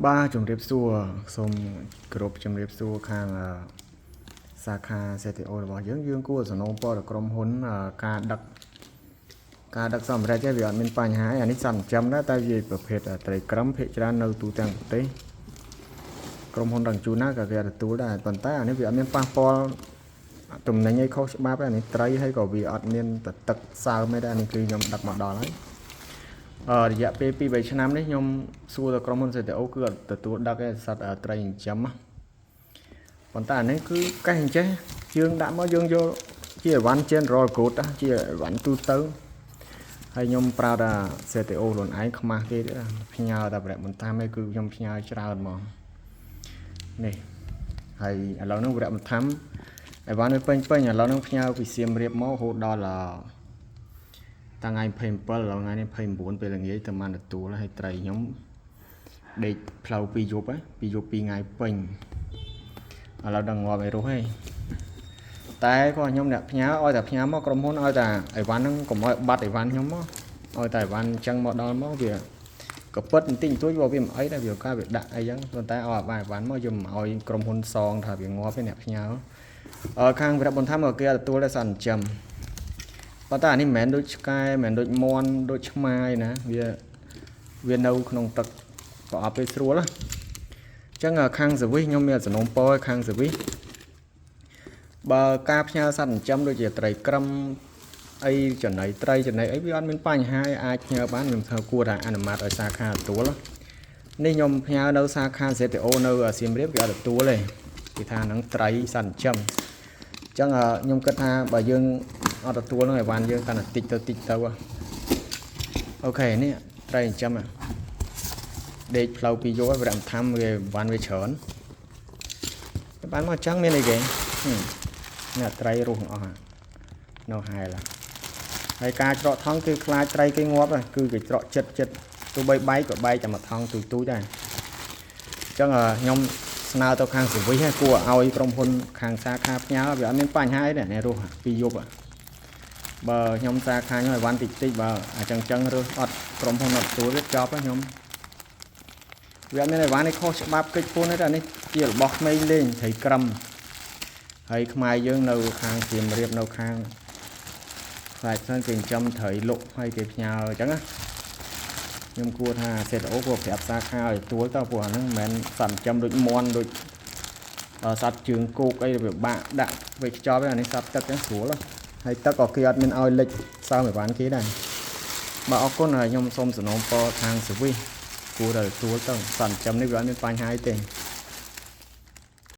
បាទជំរាបសួរសូមគោរពជំរាបសួរខាងសាខា CTO របស់យើងយើងគួរសំណូមពរដល់ក្រុមហ៊ុនការដឹកការដឹកសម្រេចឯងវាអត់មានបញ្ហាឯអានេះសត្វចិញ្ចឹមដែរតែវាប្រភេទត្រីក្រឹមភាគច្រើននៅទូទាំងប្រទេសក្រុមហ៊ុនដឹកជញ្ជូនណាក៏គេទទួលដែរប៉ុន្តែអានេះវាអត់មានប៉ះពាល់ទំនិញអីខុសច្បាប់ទេអានេះត្រីហើយក៏វាអត់មានតទឹកសើមទេដែរអានេះគឺខ្ញុំដឹកមកដល់ហើយ រយៈពេល2 3ឆ្នាំនេះខ្ញុំសួរទៅក្រុមហ៊ុន CTO គឺអត់ទទួលដឹកទេសត្វត្រីចិញ្ចឹមណាប៉ុន្តែអានេះគឺកេះអញ្ចេះយើងដាក់មកយើងយកជាអីវ៉ាន់ general good ណាជាអីវ៉ាន់ទូទៅហើយខ្ញុំប្រើថា CTO ខ្លួនឯងខ្មាស់គេទៀតណាផ្ញើតែប្របន្តាមឯងគឺខ្ញុំផ្ញើច្រើនហ្មងនេះហើយឥឡូវហ្នឹងវរៈបន្តាមអីវ៉ាន់វាពេញពេញឥឡូវហ្នឹងផ្ញើពីសៀមរាបមករហូតដល់តាំងថ្ងៃ27ឥឡូវថ្ងៃនេះ29ពេលល្ងាចទៅបានទទួលហើយត្រីខ្ញុំដេកផ្លូវ2យប់ហ៎2យប់2ថ្ងៃពេញឥឡូវដល់ងាប់ឲ្យរស់ហីតែក៏ខ្ញុំអ្នកផ្ញើឲ្យតែផ្ញើមកក្រុមហ៊ុនឲ្យតែអីវ៉ាន់ហ្នឹងកុំឲ្យបាត់អីវ៉ាន់ខ្ញុំមកឲ្យតែអីវ៉ាន់អញ្ចឹងមកដល់មកវាក៏ពិតបន្តិចបន្តួចបើវាមិនអីដែរវាកាវាដាក់អីចឹងប៉ុន្តែឲ្យអាអីវ៉ាន់មកយើងមិនឲ្យក្រុមហ៊ុនសងថាវាងាប់ទេអ្នកផ្ញើអឺខាងវរៈបន្ថែមក៏គេទទួលដែរសត្វចិញ្ចឹម ប៉ុន្តែអានេះមិនមែនដូចឆ្កែមិនមែនដូចមាន់ដូចឆ្មាឯណាវាវានៅក្នុងទឹកប្រអប់វាស្រួលណាអញ្ចឹងខាង service ខ្ញុំមានសំណូមពរឲ្យខាង service បើការផ្ញើសត្វចិញ្ចឹមដូចជាត្រីក្រឹមអីចំណីត្រីចំណីអីវាអត់មានបញ្ហាអាចផ្ញើបានខ្ញុំធ្វើគួរថាអនុម័តឲ្យសាខាទទួលនេះខ្ញុំផ្ញើនៅសាខា ZTO នៅសៀមរាបវាអត់ទទួលទេគេថាហ្នឹងត្រីសត្វចិញ្ចឹមអញ្ចឹងខ្ញុំគិតថាបើយើងអត់ទទួលនឹងអីវ៉ាន់យើងកាន់តែតិចទៅតិចទៅOK នេះត្រីចិញ្ចឹមដេកផ្លូវពីរយប់ហើយវរៈធម្មវាវ៉ាន់វាច្រើនបានមកអញ្ចឹងមានអីគេនេះត្រីរស់ទាំងអស់នៅហែលហើយការច្រកថង់គឺខ្លាចត្រីគេងាប់គឺគេច្រកចិត្តចិត្តទោះបីបែកក៏បែកតែមួយថង់ទូចទូចដែរអញ្ចឹងខ្ញុំស្នើទៅខាង service គួរឲ្យក្រុមហ៊ុនខាងសាខាផ្ញើវាអត់មានបញ្ហាអីទេនេះរស់ពីរយប់បើខ្ញុំសាខាខ្ញុំឲ្យវ៉ាន់តិចតិចបើអញ្ចឹងចឹងរើសអត់ក្រុមហ៊ុនអត់ទទួលទេចប់ហើយខ្ញុំវាអត់មានអីវ៉ាន់នេះខុសច្បាប់កិច្ចពន្ធទេអានេះជារបស់ក្មេងលេងត្រីក្រឹមហើយខ្មែរយើងនៅខាងសៀមរាបនៅខាងខ្លាចផ្សេងគេចិញ្ចឹមត្រីលក់ហើយគេផ្ញើអញ្ចឹងណាខ្ញុំគួរថា CTO គួរប្រាប់សាខាឲ្យទទួលទៅព្រោះអាហ្នឹងមិនមែនសត្វចិញ្ចឹមដូចមាន់ដូចសត្វជើងគោកអីវាបាក់ដាក់វេចខ្ចប់ទេអានេះសត្វទឹកហ្នឹងស្រួលហើយទឹកក៏គេអត់មានឲ្យលិចសើមអីវ៉ាន់គេដែរបាទអរគុណហើយខ្ញុំសូមសំណូមពរខាង service គួរតែទទួលទៅសត្វចិញ្ចឹមនេះវាអត់មានបញ្ហាអីទេ។